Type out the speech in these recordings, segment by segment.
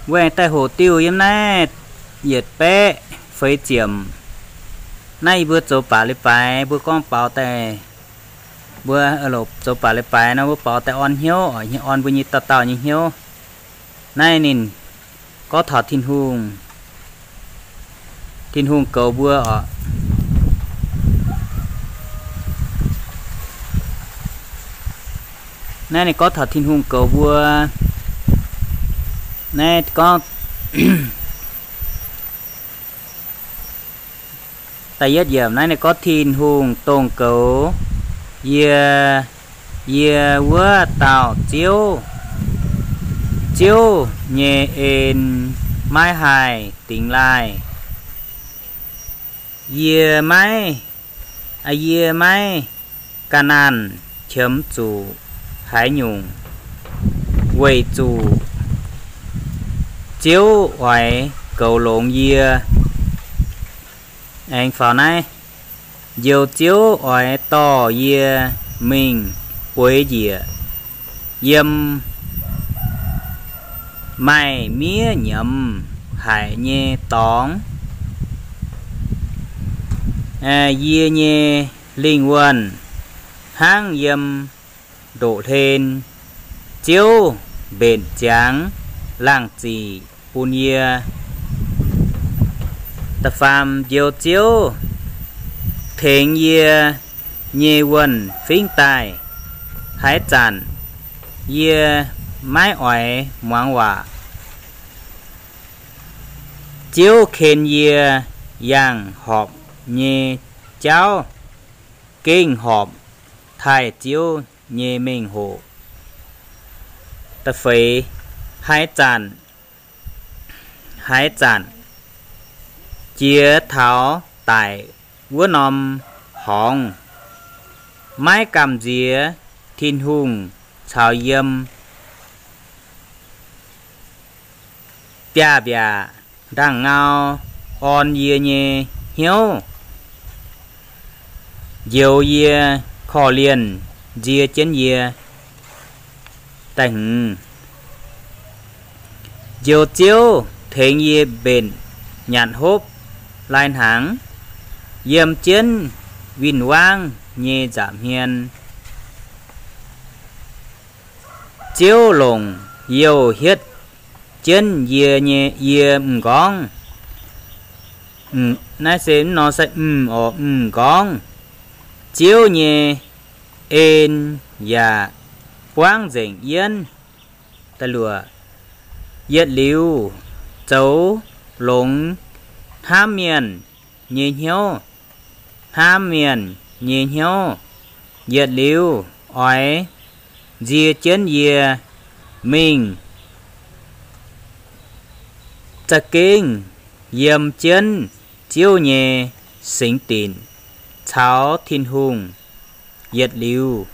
Mbuo aengx daaih hoqc diuh yiem naaiv yietc baeqv feix ziepc. Naaiv yie mbuo zoux baac leiz-baaix, mbuo gorngv baaux daaih, mbuo zoux baac leiz-baaix nor, mbuo baaux daaih orn hnyouv, orn mbuo nyei dauh dauh nyei hnyouv. Naaiv ninh gorngv taux Tin-Hungh, Tin-Hungh goux mbuo oc. Naaiv ninh gorngv taux Tin-Hungh goux mbuo. Naaiv gorngv da'yietv yiemc naaiv ninh gorngv Tin-Hungh dongh goux yie, yie wuov dauh Ziouv. Ziouv nyei en maiv haih dingx laaih. Yie maiv, yie maiv ga'naanh qiemx zuqc haaix nyungc, weic zuqc Ziouv oix goux longx yie. Aengx faaux naaiv, Njoux Ziouv oix dorh yie mingh bueix njiec yiem maaih miev nyiemz haic nyei dorngx. Yie nyei lingh wuonh hnangv yiem ndoqv-hlen. Ziouv mbenc ziangx laangh ziqc bun yie. Da'faam, Njoux Ziouv tengx yie nyei wuonh fingx daaih. Haaix zanc yie maiv oix muangx waac, Ziouv ken yie yangh horpc nyei jauv, gengh horpc taaih Ziouv nyei mengh hoc. Da'feix, haaix zanc, haaix zanc jiex taux daic wuov norm horngz, maiv gamh nziex Tin-Hungh caux yiem biaav-mbiaac ndaangh ngau orn yie nyei hnyouv, njoux yie, korv-lienh nzie jienv yie. Da'hmz, Njoux Ziouv tengx yie mbenc nyanc hopv lai-hnaangx yiem jienv win-wangv nyei nza'hmien. Ziouv longc youh hietv jienv yie nyei, yie m'nqorngv. Naaiv se mv nor se m'nqorngv. Ziouv nyei en yaac buangv nzengc yienv. Da'luoqc, yietc liuz zoux longx hnamv mienh nyei hnyouv, hnamv mienh nyei hnyouv. Yietc liuz oix nzie jienv yie mingh za'gengh yiem jienv Ziouv nyei singx dinc caux Tin-Hungh yietc liuz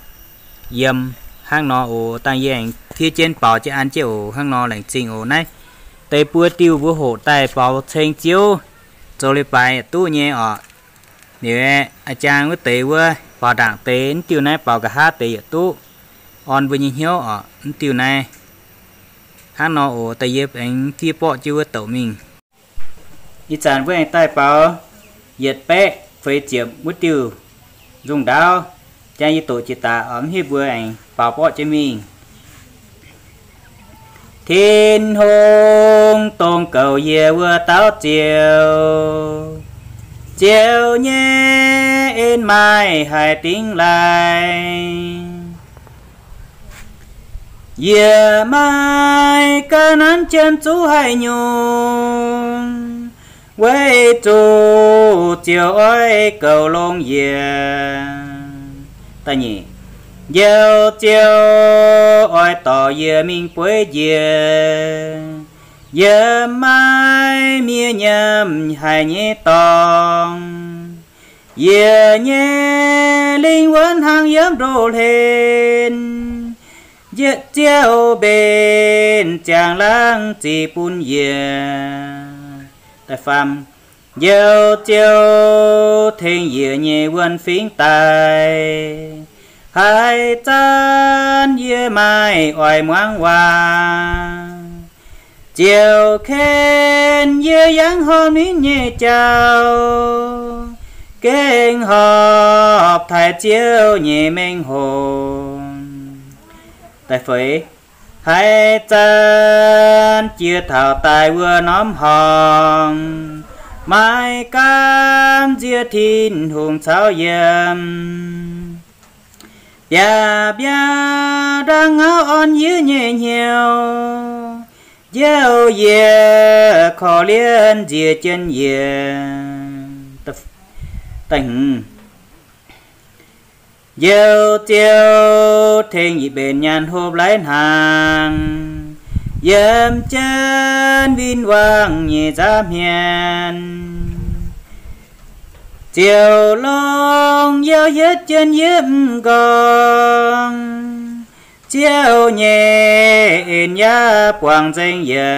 yiem. Hnangv nor oc. Dangh yie aengx fiev jienv baaux jienv an jienv oc. Hnangv nor laengz zingh oc. Naaiv deix buo diuh mbuo hoqc daaih baaux ceng Ziouv zoux leiz-baaix yietc duqv nyei oc. Liuz aeqv, jang wuov deix wuov baaux ndaangc deix, mv diuh naaiv baaux nqa'haav deix yietc duqv orn mbuo nyei hnyouv oc. Mv diuh naaiv hnangv nor oc. Da'yietv aengx fiev borqv jienv wuov douc mingh. Ih zanc mbuo aengx daaih baaux yietc baeqv feix ziepc wuov diuh nzungh ndaauv. Jang yie doqc jiex daaih oc, mv hiuv mbuo aengx baaux borqv jienv mingh. Tin-Hungh dongh goux yie wuov dauh Ziouv, Ziouv nyei en maaih haih dingx laaih. Yie maiv ganh nanv qiemx zuqc haaix nyungc, weic zuqc Ziouv oix goux longx yie. Njoux Ziouv oix dorh yie mingh bueix njiec yiem maaih miev nyiemz haic nyei dorngx. Yie nyei lingh wuonh hnangv yiem ndoqv-hlen, Ziouv mbenc ziangx laangh ziqc bun yie. Njoux Ziouv tengx yie nyei wuonh fingx daaih, haaix zanc yie maiv oix muangx waac, Ziouv ken yie yangh horpc ninh nyei jauv, gengh horpc taaih Ziouv nyei mengh hoc. Da'feix, haaix zanc jiex taux daaih wuov norm horngh, maiv gaamv nziex Tin-Hungh caux yiem. Biaav-biaav ndaangc ngauv orn yie nyei hnyouv, Njoux yie korv-lienh nziex jienv yie. Njoux Ziouv tengx yie mbenc nyaanh hopv laiv hnaangx, yiem jienv win-wangv nyei nza'hmien. Ziouv longx youh hietv jienv yie m'nqorngv, Ziouv nyei en yaac buangh nzengc yie.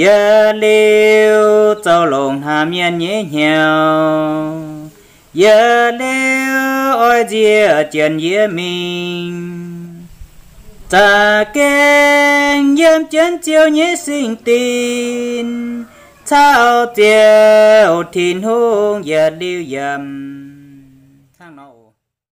Yietc liuz zoux longx hnamv mienh nyei hnyouv, yietc liuz oix nziex jienv yie mingh. Za'gengh yiem jienv Ziouv nyei singx dinc, caux Ziouv Tin-Hungh yietc liuz yiem.